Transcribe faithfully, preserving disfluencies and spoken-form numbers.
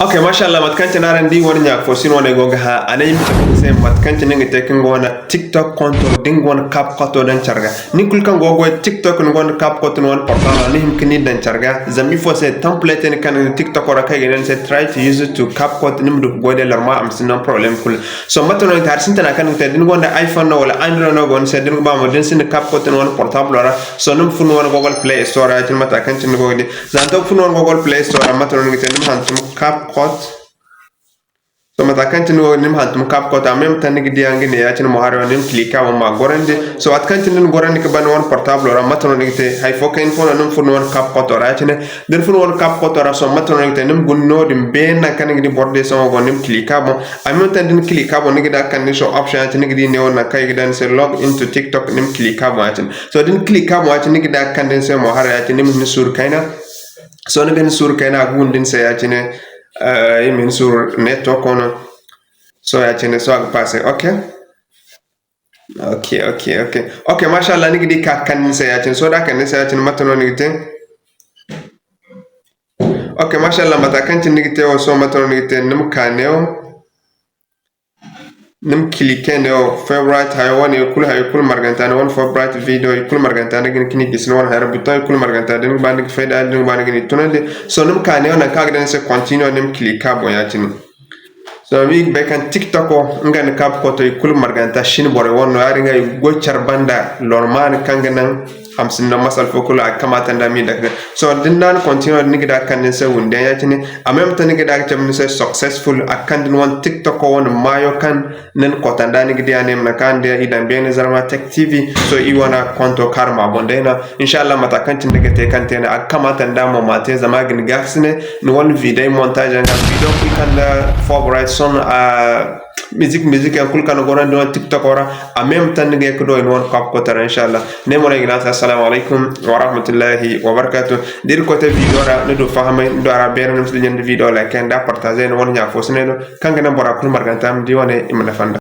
Ok, mashallah, mate kaŋ cine araŋ di wane ɲa fo si no wane go ga hã, a ne i ma cabe ni se mate kaŋ cine ni ga te kaŋ ga wane TikTok konto da ni ga wane CapCut daŋ care ga. Nin kulu kaŋ go ga goy TikTok ni gonda CapCut ni wane portable ra, ni hima ga ni daŋ care ga. Zama ifo se, template no kaŋ ni ga TikTok ra kaŋ i ga ne ni se try to use it to CapCut, ni ma du ga goy day larma, a ma si naŋ problème kulu. So mate no ni ga te hari sintina kaŋ ni ga te da ni gonda iPhone no wala Android no go ni se, da ni ga ba mo da ni sinda CapCut ni wane portable ra. So ni ma fun wane Google Play Store ra ya-cine mate kaŋ cine ni go ga di. Za ni to ga fun wane Google Play Store ra, mate no ni ga te, ni ma hantum CapCut. So mate kaŋ cine ni go ga di, ni ma hantum CapCut, a ma ni ma taŋ ni ga di a nga ne ya-cine mo haray wane, ni ma click a boŋ ma a gorandi. So waati kaŋ cine ni gorandi ga ban ni wane portable ra, mate no ni ga te, hay fo kayna fo no ni ma fun ni wane CapCut ra ya-cine. Da ni fun wane CapCut ra, so mate no ni ga te, ni ma guna no-din beene naŋ kaŋ ni ga di boro day sohõ go, ni ma click a boŋ. A ma ni ma taŋ da ni click a boŋ, ni ga di a kande ni se option ya-cine, ni ga di neewo naŋ kaŋ i ga daŋ ni se log into TikTok, ni ma click a boŋ ya-cine. So da ni click a boŋ ya-cine, ni ga di a kande ni se mo haray ya-cine, ni ma hin suuru kayna. So ni ga hin suuru kayna, a ga windi ni se ya-cine, eh, i ma hin suuru network no. So ya-cine, so a ga passe, ok. Ok, ok, ok. Ok, mashallah, ni ga di ka kande ni se ya-cine. So da a kande ni se ya-cine, mate no ni ga te? Ok, mashallah, mate kaŋ cine ni ga te wo, so mate no ni ga te? Ni ma ka neewo. Ni ma cliquer neewo, favorite hayo wane, i kulu hayo, i kulu marganta, ni wane favorite video, i kulu marganta, ni ga hin ga ni gisi ni wane hayo ra, bouton, i kulu marganta, da ni ga ba ni ga fay da, da ni ga ba ni ga ni tunandi. So ni ma ka neewo naŋ kaŋ a ga daŋ ni se continue, ni ma cliquer a boŋ ya-cine. So, iri ga bay kaŋ TikTok wo, nga nda CapCut wo, i kulu marganta Chine borey wane no, yaadin ga i ga goy care banda lormaani kaŋ ga naŋ a ma sinda masala fo kulu, a ga kamaata nda a m'i dake. So, da ni na ni continue, ni ga di a ga kande ni se windi yaŋ ya-cine, a même temps ni ga di a ga cabe ni se successful, a ga kande ni wane TikTok wo wane maayo kaŋ ni na kotanda, ni ga di a ne ma naŋ kaŋ araŋ di i daŋ beene Zarma Tech T V. So, i wane konto kaarama boŋ day no. Inshallah, mate kaŋ cine ni ga te kaŋ te no, a ga kamaata nda mo ma te, zama a ga ni gaakasine, ni wane video montage yaŋ ga, video kulu kaŋ nda favorite son, a, music, music yaŋ kulu kaŋ ni gorandi ni wane TikTok ra, a même temps ni ga ye ga du ni wane CapCut ra, inshallah. Ne mo no ay ga ne araŋ se assalamu alaykum wa rahmatullahi wa barakatuh. Da Irkoy te video ra ni du fahamay, ni du a ra beene, ni ma si dinya nda video like yaŋ da partager ni wane ɲa fo si ne no, kaŋ ga naŋ bora kulu marganta ma di wane, i ma nafa nda.